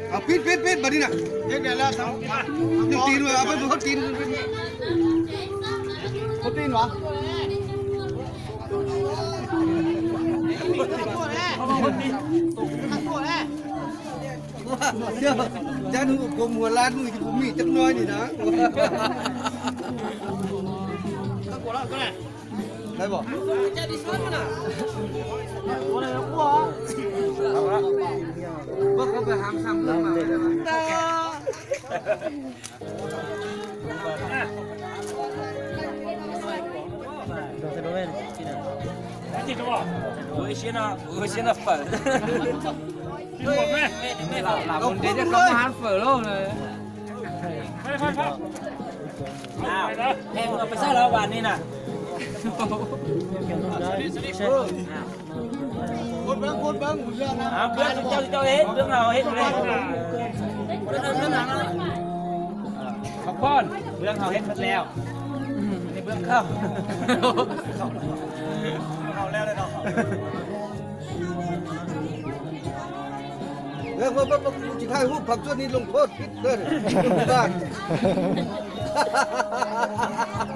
ເອົາ ປິດ ປິດ ປິດ ບາດນີ້ນະ ເຮັດໄດ້ແລ້ວ ຍກຕີນ ເອົາໄປ ເອົາຕີນ ເອົາຕີນຫວາ? ເຈົ້າ ເຈົ້າ ກົມຫົວລ້ານມືຊິບໍ່ມີຈັກໜ້ອຍນີ້ນະ. ໄດ້ບໍ່? ເບິ່ງເຂົາໄປຫາມຊ້ຳເລື່ອງມາໄດ້ບໍ່? ອ້າວ ແຮງເອົາໄປໃສ່ແລ້ວບາດນີ້ນະ. ຄົນເບິ່ງ ຄົນເບິ່ງ ເບື້ອງນະ ເອົາ ເບື້ອງເຈົ້າ ເຈົ້າເຮັດ ເບື້ອງເຮົາເຮັດເລີຍ ພັກຜ່ອນ ເບື້ອງເຮົາເຮັດໝົດແລ້ວ ອັນນີ້ເບື້ອງເຂົາ ເຂົາແລ້ວເນາະ. ເອີ ເບິ່ງ ເບິ່ງ ເບິ່ງ ກູຊິຖ່າຍຮູບ ພາກສ່ວນນີ້ລົງໂທດຜິດເດີ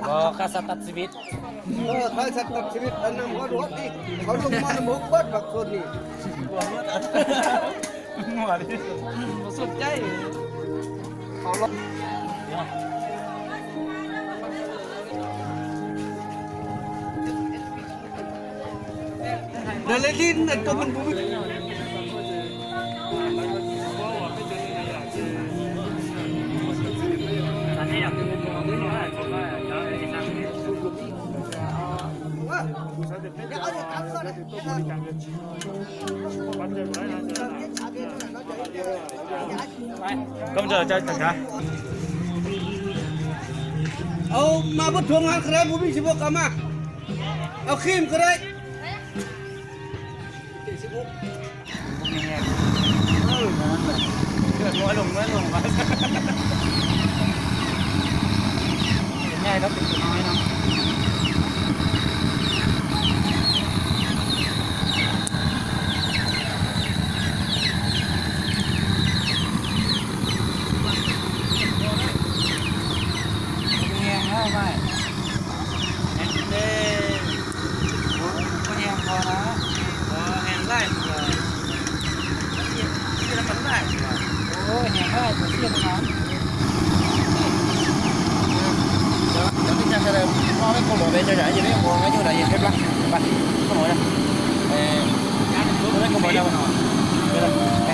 ບໍ່ ຂ້າສັດຕັດຊີວິດ ເອີ ຂ້າສັດຕັດຊີວິດ ອັນນຳຮອດ ຮອດອີກ ເຂົາລົງມານຳຫົກບາດ ພາກສ່ວນນີ້ ບໍ່ສົນໃຈ ເຂົາລົງ ແລ້ວຫຼິ້ນອັນຕົວມັນບໍ່ມີ ກຳເດີດຈະ ຈະ ເອົາມາບໍ່ຖ່ວງຫັ້ນກະໄດ້ ບໍ່ມີສິບຫົກເອົາມາ ເອົາຄຣີມກະໄດ້. ເລືອດນ້ອຍລົງ ນ້ອຍລົງ ໃຫຍ່ແລ້ວເປັນຕົວນ້ອຍເນາະ ແຮງແລ້ວໄປ ແຮງເດ້ ບໍ່ແຮງພໍນະ ບໍ່ແຮງຫຼາຍ ເສຍ ເສຍນ້ຳມັນຫຼາຍ ໂອ້ຍ ແຮງຫຼາຍ ເສຍນ້ຳມັນ ດຽວນີ້ຈັກກະໄດ້ ມອງໃນກົມບໍ່ໄດ້ ເຈົ້າຢ່າຢູ່ໃນຫົວ ຢູ່ໃນເຮັດລະ ໄປ ເຂົ້າມາ ເອີ ເຈົ້າບໍ່ໄດ້ ໄປ